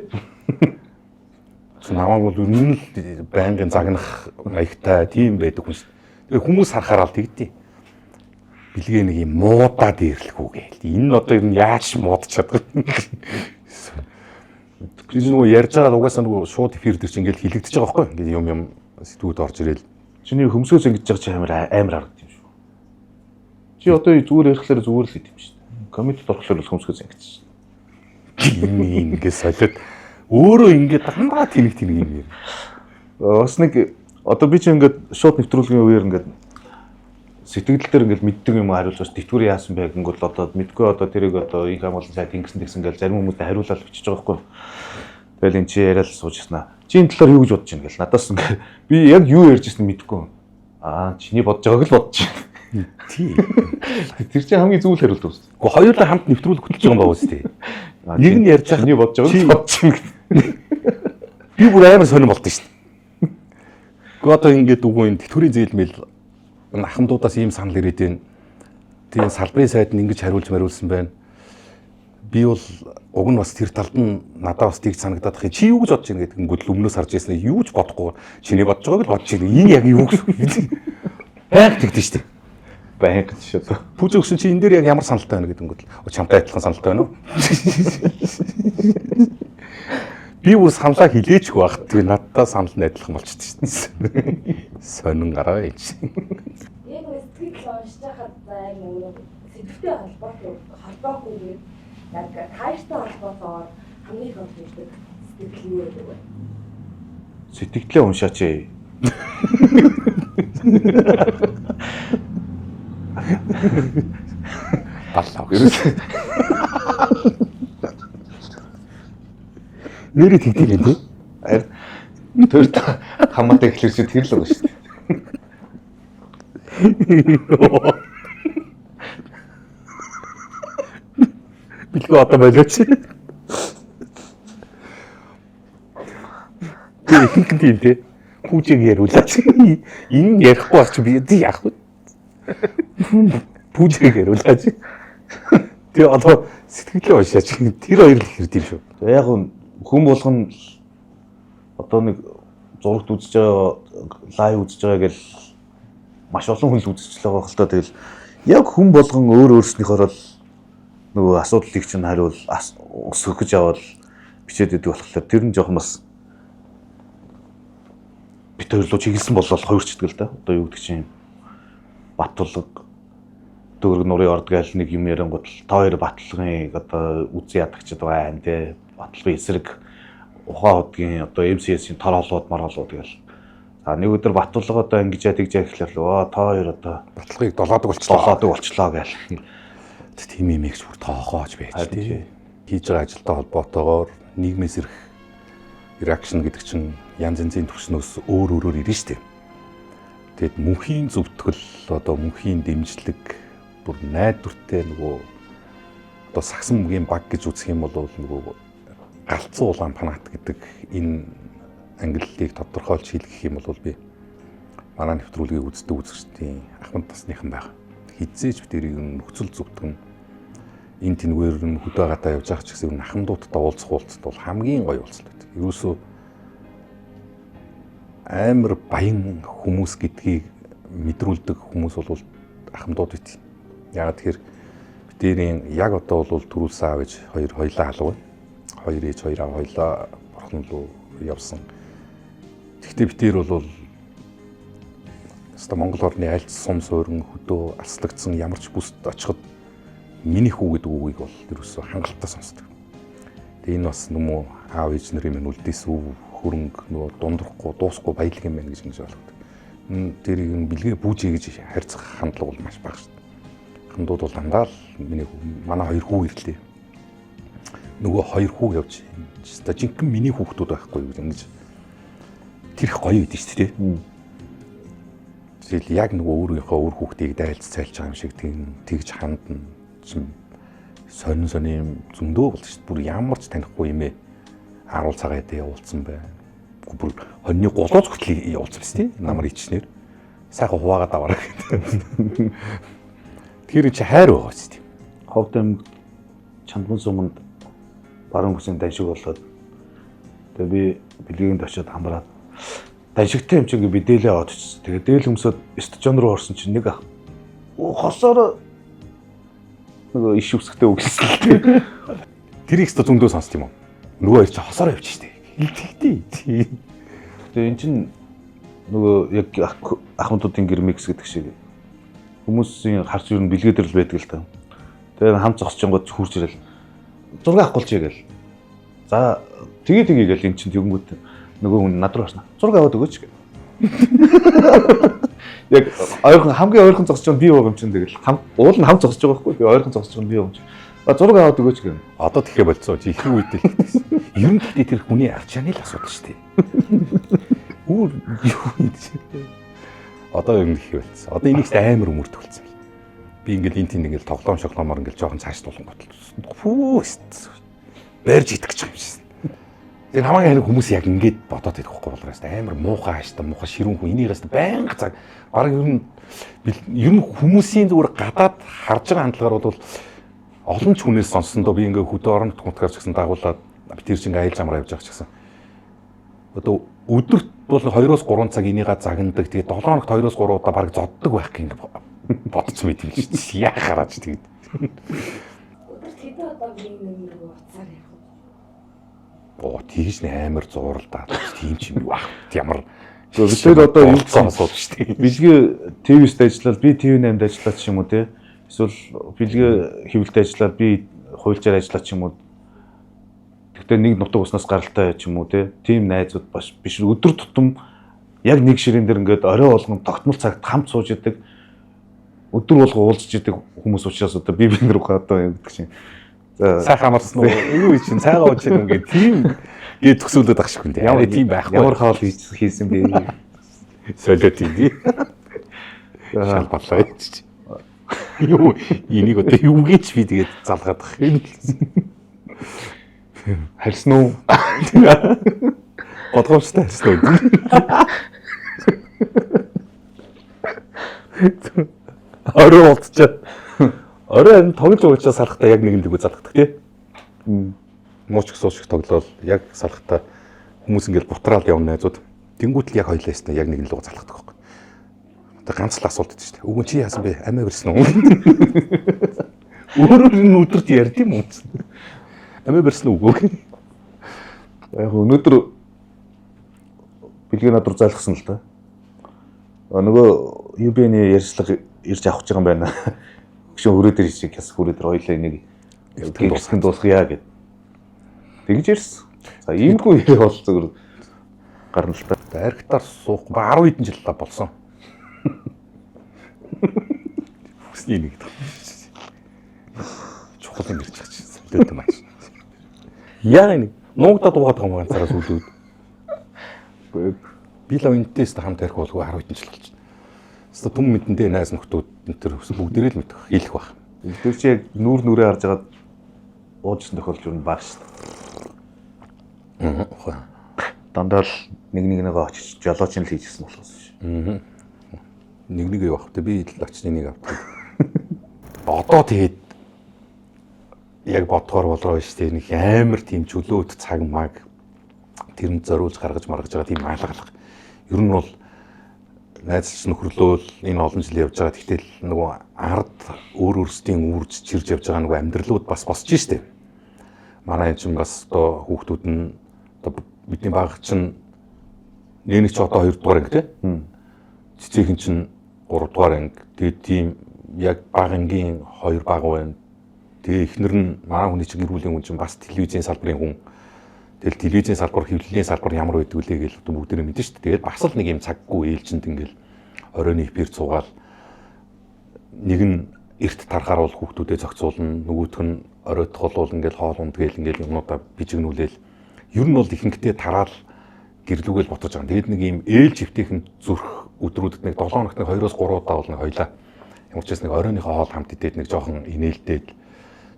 Намайг бол үнэн л байнгын загнах маягтай тийм байдаг хүн шүү. Тэгээ хүмүүс харахаар л тэгдэй. Бэлгээ нэг юм муудаад ирлэх үү гээл. Энэ нь одоо ер нь яаж муудаж чадах вэ? Тэр нөгөө ярьж байгаа угаасаа нөгөө шууд эфир дээр чи ингээл хилэгдэж байгаа байхгүй юу? Ингээд юм сэтгүүд орж ирэл. Чиний хөмсгөөс ингэж байгаа чи амар амар харагдсан юм шүү. Чи одоо зүгээр ярихлаар зүгээр л идэм шүү. Комментд орохлоор бол хөмсгөөс ингэж. Ийм ингээд солиод өөрөө ингээд дандаа тэнэг тэнэг юм яар. Бас нэг одоо би чи ингээд шууд нэвтрүүлгийн үеэр ингээд сэтгэл дээр ингээд мэддэг юм хариулж бас тэтгэвэр яасан бэ гингүүл одоо мэдгүй одоо тэрийг одоо инх хамгаалсан сайт ингэсэн тэгсэн гэл зарим хүмүүстэй хариулаад бичиж байгаа байхгүй. Тэгэл эн чи яриад сууж яснаа. Чи энэ талаар юу гэж бодож байна гэл надаас ингээд би яг юу ярьж ирсэн мэдэхгүй. Аа чиний бодож байгааг л бодож байна. Тий. Тэр чинь хамгийн зүйл хариулт үүс. Гэхдээ хоёулаа хамт нэвтрүүлэг хөтлөж байгаа юм байна үстэй. Нэг нь ярьж байгаа чиний бодож байгааг л бодож байна. Би бүр амар сонирн болдсон шүү дээ. Гэхдээ одоо ингээд үгүй энэ тэтгэврийн зээл мэл ахмадуудаас ийм санал ирээд байна. Тэгээ салбарын сайд нь ингэж хариулж мариулсан байна. Би бол уг нь бас тэр талд нь надад бас тэгж санагдаад их. Чи юу гэж бодож байна гэдэг ингүүд л өмнөөс харж ирсэн. Юу ч бодохгүй. Чиний бодож байгааг л бодож байна. Энэ яг юу гэж байг тэгдэж штэ. Байнга ч одоо. Пүүз өгсөн чи энэ дээр яг ямар саналтай байна гэдэг ингүүд л чамтай адилхан саналтай байна уу? Би бүр саналаа хилээчгүй байх. Тэгээ надтай санал нь адилхан болчихсон штэ. Сонин гараа ээж. Яг нэг сэтгэл уншиж байхад яг нэг сэдвтэй холбоотой холбоогүйгээр яг тааштай холбоотойгоор хамгийн их олж ирдэг сэтгэл юу гэдэг вэ? Сэтгэлээ уншаач ээ. Баллаа. Нэрээ тэгдэг юм тий. Харин тэр хамаатай эхлэх чи тэр л байгаа шүү дээ. Бэлгүй одоо болооч. Тэр ихэнх нь тийм тий. Пүүжиг яриулаач. Энэ ярихгүй бас чи би яах вэ? Пүүжиг яриулаач. Тэгээ одоо сэтгэлээ уншаач. Тэр хоёр л их тийм шүү. Яг хүн болгон одоо нэг зурагт үзэж байгаа, лайв үзэж байгаа гэл маш олон хүн л үзэж л байгаа хэл та. Тэгэл яг хүн болгон өөр өөрснийхөөр л нөгөө асуудлыг чинь хариул өсгөх гэж явбал бичээд идэг болохоор тэр нь жоохон бас бит хоёр руу чиглэсэн болол хувирчдаг л да. Одоо юу гэдэг чинь Батулга дөрөг нурын орд гээл нэг юм яриангууд л та хоёр Батулгын одоо үзэн ядагчд байна те. Батулгын эсрэг ухаан худгийн одоо MCS-ийн тор холууд мор холууд гээл. За нэг өдөр Батулга одоо ингэж яа тэгж яа гэхлээр л оо та хоёр одоо Баталгыг долоодог болчлоо. Долоодог болчлоо гээл. Тийм юм их бүр тоохооч байж тий. Хийж байгаа ажилтай холбоотойгоор нийгмээс ирэх реакшн гэдэг чинь янз янзын түвшнөөс өөр өөрөөр ирнэ шүү дээ. Тэгэд мөнхийн зөвтгөл одоо мөнхийн дэмжлэг бүр найдвартай нөгөө одоо сагсан мөгийн баг гэж үзэх юм бол нөгөө галзуу улаан фанат гэдэг энэ ангиллыг тодорхойлж хэлэх юм бол би манай нэвтрүүлгийг үздэг үзэгчдийн ахмад насныхан байх. Хизээж би тэрийг нөхцөл зөвтгөн энэ тэнгээр нь хөдөө гадаа явж байгаа ч гэсэн ахмадуудтай уулзах уулзалт бол хамгийн гоё уулзалт байдаг. Ерөөсөө амар баян хүмүүс гэдгийг мэдрүүлдэг хүмүүс бол ахмадууд байт. Яагаад тэгэхээр битэрийн яг одоо бол төрүүлсэн аав ээж хоёр хоёлаа халуу. Хоёр ээж хоёр аав хоёлаа бурхан руу явсан. Тэгвэл битэр бол өстой Монгол орны аль сум суурин хөдөө алслагдсан ямар ч бүст очиход миний хүү гэдэг үгийг бол ерөөсөө хангалттай сонсдог. Тэгээ энэ бас нүмөө аав ээж нарын минь үлдээсэн өв хөрөнгө нөгөө дундрахгүй дуусахгүй баялаг юм байна гэж ингэж ойлгодог. Тэрийг нь бэлгээ бүүжээ гэж харьцах хандлага бол маш бага шүү дээ. Хандууд бол дандаа л миний хүү манай хоёр хүү ирлээ. Нөгөө хоёр хүү явж өстой жинхэнэ миний хүүхдүүд байхгүй юу гэж ингэж тэр их гоё идэв шүү дээ. Тэгэл яг нөгөө өөрийнхөө үр хүүхдийг дайлц цайлж байгаа юм шиг тэгж хандна чинь сонин сонин юм зөндөө болж шүү дээ. Бүр ямар ч танихгүй юм ээ. 10 цагаа дэ уулзсан байна. Бүр хоньны гулууц хүртэл уулзсан биз дээ. Намар ичнэр. Сайхан хуваагаад аваарай гэдэг. Тэр чи хайр байгаа биз дээ. Ховд аймаг Чандман суманд баруун бүсийн даншиг болоод тэгээ би бэлгэнд очиод хамраад даншигтай юм чинь би дээлээ аваад очсон. Тэгээ дээл өмсөд стадион руу орсон чинь нэг ах хосоор нөгөө иш үсгтэй өглөсөн л дээ. Тэрийг өстө зөндөө сонсд юм уу? Нөгөө хоёр чи хосоор явчих штэ. Хэлдэгтэй. Тэгээ эн чинь нөгөө яг ахмадуудын гэрмикс гэдэг шиг хүмүүсийн харц юу н бэлгээ дээр л байдаг л та. Тэгээ хамт зогсож хурж ирэл зураг авах болчихъя гээл. За тэгээ тэгээ гээл эн чинь тэгэнгүүт нөгөө хүн над руу харсна. Зураг аваад өгөөч гэх. Яг ойрхон хамгийн ойрхон зогсож байгаа би байгаа юм чинь тэгэл хам уул нь хам зогсож байгаа байхгүй би ойрхон зогсож байгаа би юм чинь. А зураг аваад өгөөч гэх. Одоо тэгэхээр болцоо чи ихэнх үед л хэлсэн. Ер нь гэхдээ тэр хүний арчааны л асуудал шүү дээ. Өөр юу юм чи. Одоо юм их болцсон. Одоо энийг ч амар өмөртөх болсон бэл. Би ингээл энэ тэнд ингээл тоглоом шоглоомор ингээл жоохон цааш тулангууд. Фүү барьж идэх гэж байгаа юм шин. Тэр хамаагийн харин хүмүүс яг ингэж бодоод идэх байхгүй болоос амар муухай ааштай муухай ширүүн хүн энийгээс байнга цаг бараг ер нь хүмүүсийн зүгээр гадаад харж байгаа хандлагаар бол олон ч хүнээс сонссон доо би ингээ хөдөө орон нутгаар ч гэсэн дагуулад би тэр чинь ингээ аялж амраа явж байгаа ч гэсэн одоо өдөрт бол 2-3 цаг энийгээ загнадаг. Тэгээ 7 хоногт 2-3 удаа бараг зоддог байх гин бодож мэт юм шиг. Яа гараач тэгээд. Өдөрт хэдэн удаа би нэг рүү утсаар ярих вэ? Оо тийж нэ амар зууралдаа. Тийм ч юм юу ах. Ямар Бид тэр одоо юу гэсэн асуудал шүү дээ. Бэлгээ ТV-ст ажиллаад би TV8-д ажиллаад ч юм уу те. Эсвэл бэлгээ хэвлэлд ажиллаад би хуульчаар ажиллаад ч юм уу. Гэхдээ нэг нутаг уснаас гаралтай ч юм уу те. Тим найзууд бас биш өдөр тутам яг нэг ширээн дээр ингээд орой болгон тогтмол цагт хамт сууж идэг. Өдөр болго уулзж идэг хүмүүс учраас одоо би бид нар одоо юу гэдэг чинь. За сайхан амарсан уу? Юу чинь цайгаа ууж юм гээ тийм гээ төсөөлөд ах шиг хүн дээ. Ямар тийм байхгүй. Ямар хаал хийсэн бэ? Солиот юм тий. Шал боллоо гэж. Юу энийг одоо юу гэж би тэгээд залгаад ах юм. Харьсан уу? Бодгоомжтой харьсан уу? Орой уулзчаа. Орой харин тоглож уучаа салхтаа яг нэгэн дэгүү залхдаг тий. Мууч гис уушиг тоглоол яг салхтаа хүмүүс ингээл бутраал явна найзууд. Тэнгүүтэл яг хоёлаа ясна яг нэгэн луг залхдаг байхгүй. Одоо ганц л асуулт өгдөө шүү дээ. Үгүй чи яасан бэ? Амиа барьсан уу? Өөрөөр нь өдөрт ярьд юм уу? Амиа барьсан уу үгүй. Яг өнөөдөр бэлгээ над руу залхсан л да. Нөгөө UB-ний ярьцлага ирж авах гэж байгаа юм байна. Хөшөө хүрээ дээр чиг яс хүрээ дээр хоёлаа энийг эртхэн дуусгая гэд. Тэгж ирсэн. За иймэрхүү ярих бол зөвхөн гарна л та. Архитаар суух 10 хэдэн жил та болсон. Хүсний нэг дэх. Чухал юм ярьж байгаа чинь солиод юм ааш. Яа нэг нуугдаад дуугаад байгаа юм ганцаараа сүлүүд. Би л энтэйс хамт арх болгүй 10 хэдэн жил болж байна. Хэвээ түм мэдэндээ найз нөхдүүд энэ төр бүгдээрээ л мэдэх хэлэх байх. Тэр чи яг нүүр нүрээ харж байгаад уужсан тохиолдол юу баг шүү дээ. Дандаа л нэг нэг нэгээ очиж жолооч нь л хийжсэн болохоос биш. Нэг нэг явах. Тэ би л очиж нэг авдаг. Одоо тэгээд яг бодгоор болроо шүү дээ. Нэг амар тийм чөлөөт цаг маг тэрэнд зориулж гаргаж маргаж байгаа тийм алгалах. Ер нь бол найзлж нөхөрлөөл энэ олон жил явж байгаа. Тэгтэл нөгөө ард өөр өөрсдийн үүрж чирж явж байгаа нөгөө амьдралууд бас босч штэ. Манай энэ чинь бас одоо хүүхдүүд нь одоо бидний баг чинь нэнэг ч одоо 2 дугаар анги те. Цэцэхэн чинь 3 дугаар анги. Тэгээд тийм яг баг ангийн 2 баг байна. Тэгээ эхнэр нь манай хүний чинь гэр бүлийн хүн чинь бас телевизийн салбарын хүн. Тэгэл телевизийн салбар, хэвлэлийн салбар ямар байдаг вүлээ гэж бүгдээрээ мэдэн шүү дээ. Тэгээд бас л нэг юм цаггүй ээлжинд ингээл оройн эфир цугаал нэг нь эрт тарахаар бол хүүхдүүдэд зохицуулна, нөгөөх нь оройтох бол ингээл хоол унд гээл ингээл юмнуудаа бижигнүүлээл ер нь бол ихэнхдээ тараал гэрлүүгээл ботож байгаа. Тэгээд нэг юм ээлж эвтэйхэн зүрх өдрүүдэд нэг 7 хоногт нэг 2-3 удаа бол нэг хоёлаа. Ямар ч байсан нэг оройныхоо хоол хамт идээд нэг жоохон инээлдээд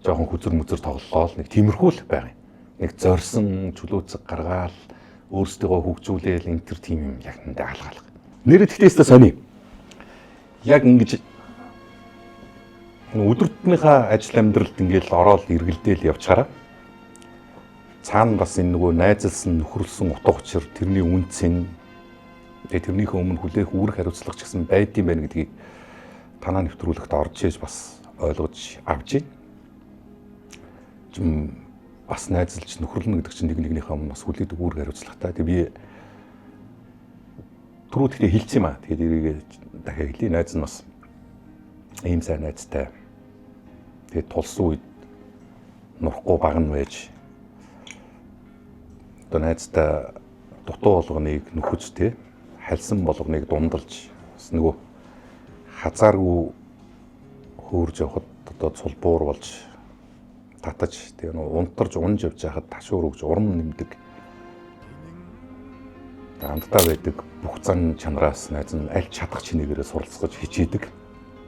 жоохон хүзэр мүзэр тоглолоо л нэг тиймэрхүү л байгаа юм. Нэг зорьсон чөлөөцөг гаргаал өөрсдийгөө хөгжүүлээл энэ төр тийм юм яг нэндээ алгаалга. Нэрээ тэгтээсээ сони. Яг ингэж өдөр тутмынхаа ажил амьдралд ингээл ороод эргэлдээл явчихараа цаана бас энэ нөгөө найзалсан нөхөрлсөн утга учир тэрний үнцэн тэгээ тэрнийхээ өмнө хүлээх үүрэг хариуцлага ч гэсэн байдсан байх гэдгийг танаа нэвтрүүлэгт орж иж бас ойлгож авч байна. Бас найзалж нөхөрлөнө гэдэг чинь нэг нэгнийхээ өмнө бас хүлээдэг үүрэг хариуцлагатай. Тэгээ би түрүү тэгтээ хэлсэн юм аа. Тэгээд эрийгээ дахиад хэлье. Найз нь бас ийм сайн найзтай. Тэгээд тулсан үед нурахгүй баг нь байж одоо найзтай дутуу болгоныг нөхөж те хальсан болгоныг дундалж бас нөгөө хазааргүй хөөрж явхад одоо цулбуур болж татаж тэгээ нөгөө унтарж унж явж байхад ташуур өгж урам нэмдэг амттай байдаг бүх зан чанараас найз нь аль чадах чинээгээрээ суралцгаж хичээдэг.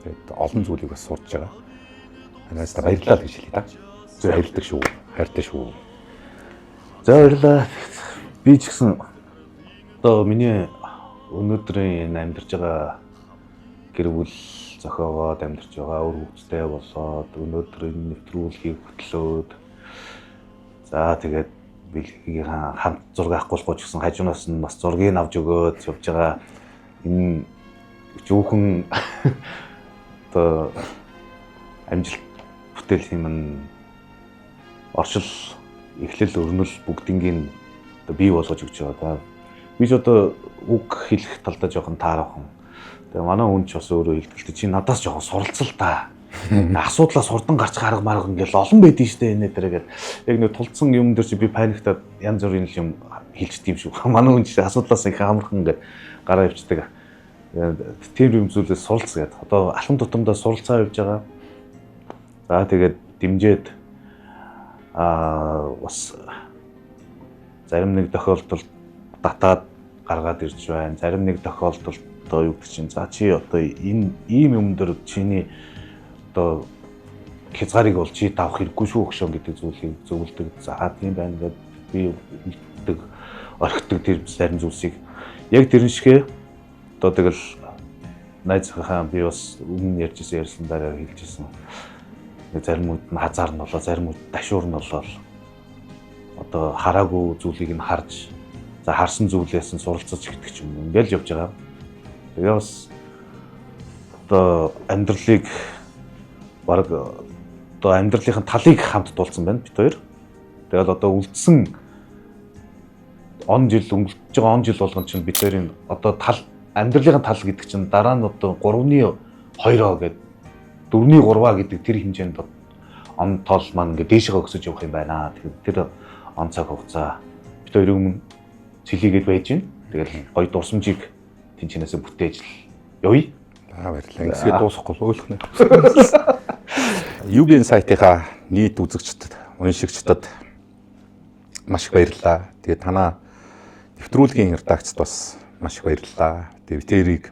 Тэгээд олон зүйлийг бас сурч байгаа. Найздаа баярлалаа л гэж хэлье та. Зөв баярлдаг шүү. Хайртай шүү. За баярлалаа. Би ч гэсэн одоо миний өнөөдрийн энэ амьдарч байгаа гэр бүл зохиогоод амьдарч байгаа, үр хөвгттэй болоод өнөөдөр энэ нэвтрүүлгийг хөтлөөд, за тэгээд бэлгийн хамт зураг авахгүй ч гэсэн хажуунаас нь бас зургийг авч өгөөд явж байгаа энэ жүүхэн одоо амжилт бүтээл юм нь оршил, эхлэл, өрнөл бүгднийг одоо бий болгож өгч байгаа да. Би ч одоо үг хэлэх талдаа жоохон таарахын. Тэгээ манай хүн ч бас өөрөө хэлдэг л, чи надаас жоохон суралцал та. Асуудлаа сурдан гарч арга марга ингээл олон байдэн штэ энэ дээрээ гээд яг нэг тулцсан юм дээр чи би паниктаад янз бүрийн юм хэлчихдээ юм шүү. Манай хүн чи асуудлаас их амархан ингээд гараа явцдаг. Тийм юм зүйлээс суралц гээд одоо алхам тутамдаа суралцаа явж байгаа. За тэгээд дэмжиж бас зарим нэг тохиолдолд татаад гаргаад ирж байна. Зарим нэг тохиолдолд одоо юу гэдэг чинь, за чи одоо энэ ийм юм дээр чиний одоо хязгаарыг бол чи давах хэрэггүй шүү хөшөө гэдэг зүйлийг зөвлөдөг. За тийм байна гэдээ би хэлдэг, орхидог тэр зарим зүйлсийг яг тэрэн шигэ одоо тэгэл найзынхаа би бас өмнө ярьж ирсэн ярьсан дараа хэлж ирсэн. Зарим үед нь хазаар нь болоо, зарим үед дашуур нь болоо одоо хараагүй зүйлийг нь харж, за харсан зүйлээс нь суралцаж гэдэг ч юм уу. Ингээл явж байгаа. Тэгээ бас одоо амьдралыг баг одоо амьдралынхын талыг хамт тулцсан байна бид хоёр. Тэгэл одоо үлдсэн он жил, өнгөрч байгаа он жил болгон чинь бид хоёрын одоо тал, амьдралын тал гэдэг чинь дараа нь одоо 3-ны 2-оо гэдэг 4-ний 3-аа гэдэг тэр хэмжээнд он тол маань ингээд дээшээ өсөж явах юм байна. Тэгэхээр тэр он цаг хугацаа бид хоёрын өмнө цэлийгээд байж байна. Тэгэл гоё дурсамжийг тэнчнээсээ бүтээж л явъя. Аа, баярлалаа. Ингэсгээ дуусахгүй ойлгох нэ. UBN сайтынхаа нийт үзэгчдэд, уншигчдад маш их баярлалаа. Тэгээ танаа нэвтрүүлгийн редакцид бас маш их баярлалаа. Тэгээ битэрийг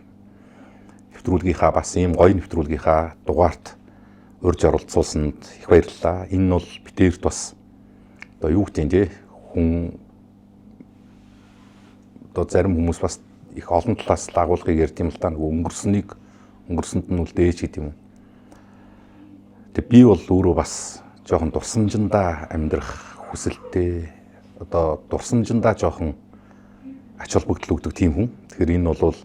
нэвтрүүлгийнхаа бас ийм гоё нэвтрүүлгийнхаа дугаарт урьж оролцуулсанд их баярлалаа. Энэ нь бол битэрт бас одоо юу гэдэг юм те, хүн одоо зарим хүмүүс бас их олон талаас лагуулгыг ярьд юм л та, нөгөө өнгөрснийг өнгөрсөнд нь үлдээж гэдэг юм уу. Тэг би бол өөрөө бас жоохон дурсамжиндаа амьдрах хүсэлтэй, одоо дурсамжиндаа жоохон ач холбогдол өгдөг тийм хүн. Тэгэхээр энэ бол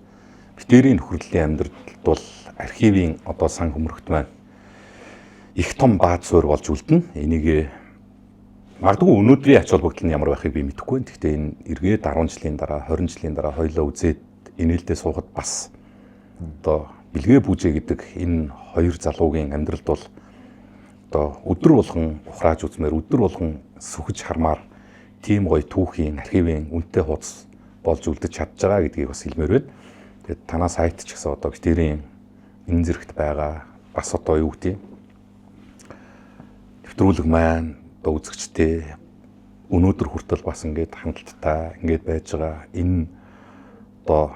битэрийн нөхөрлөлийн амьдралд бол архивын одоо сан хөмрөгт маань их том бааз суурь болж үлдэнэ. Энийг магадгүй өнөөдрийн ач холбогдол нь ямар байхыг би мэдэхгүй байна. Гэхдээ энэ эргээд 10 жилийн дараа, 20 жилийн дараа хоёлоо үзээд инээлдээ суухад бас одоо бэлгээ бүжээ гэдэг энэ хоёр залуугийн амьдралд бол одоо өдөр болгон ухрааж үзмээр, өдөр болгон сүхэж хармаар тийм гоё түүхийн, архивын үнэтэй хуудас болж үлдэж чадж байгаа гэдгийг бас хэлмээр байна. Тэгээд танаа сайт ч гэсэн одоо битэрийн энэ зэрэгт байгаа бас одоо юу гэдэг нэвтрүүлэг маань одоо үзэгчтэй өнөөдөр хүртэл бас ингээд хангалттай ингээд байж байгаа. Энэ одоо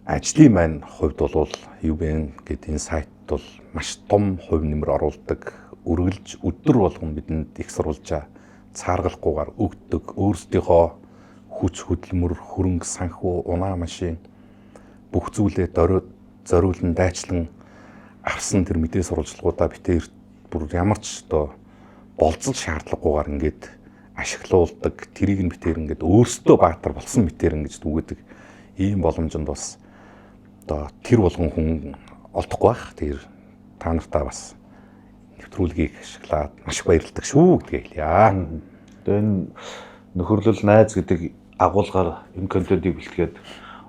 ажлын маань хувьд бол UBN гэдэг энэ сайт бол маш том хувь нэмэр оруулдаг, үргэлж өдөр болгон бидэнд их сурвалжаа цааргалахгүйгээр өгдөг, өөрсдийнхөө хүч хөдөлмөр, хөрөнгө, санхүү, унаа машин бүх зүйлээ зориулан дайчлан авсан тэр мэдээ сурвалжлагуудаа битээр бүр ямар ч одоо болцол шаардлагагүйгээр ингээд ашиглуулдаг, тэрийг нь битээр ингээд өөрсдөө баатар болсон мэтэр ингэж түгээдэг ийм боломжинд бас одоо тэр болгон хүн олдохгүй байх. Тэр та нартаа бас нэвтрүүлгийг ашиглаад маш их баярлалдаг шүү гэдгийг хэлье. Тэгээ энэ нөхөрлөл найз гэдэг агуулгаар энэ контентыг бэлтгээд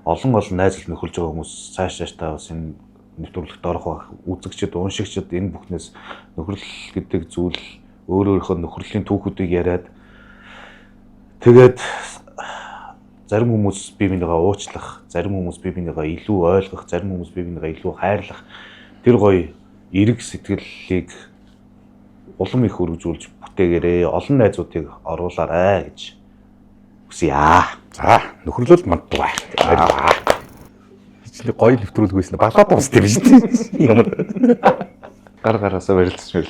олон олон найз нөхөрлж байгаа хүмүүс цааш цаашдаа бас энэ нэвтрүүлэгт орох байх. Үзэгчд, уншигчд энэ бүхнээс нөхөрлөл гэдэг зүйл өөр өөрийнхөө нөхөрлийн түүхүүдийг яриад тэгээд зарим хүмүүс бие биенийгээ уучлах, зарим хүмүүс бие биенийгээ илүү ойлгох, зарим хүмүүс бие биенийгээ илүү хайрлах тэр гоё эрэг сэтгэлийг улам их өргөжүүлж бүтээгээрээ олон найзуудыг оруулаарай гэж хүсье. За, нөхөрлөл манддаг. Баярлалаа. Хичнээн гоё нэвтрүүлэг байсан. Балаад дууссан юм шүү дээ. Ямар гар гараасаа барилцсан.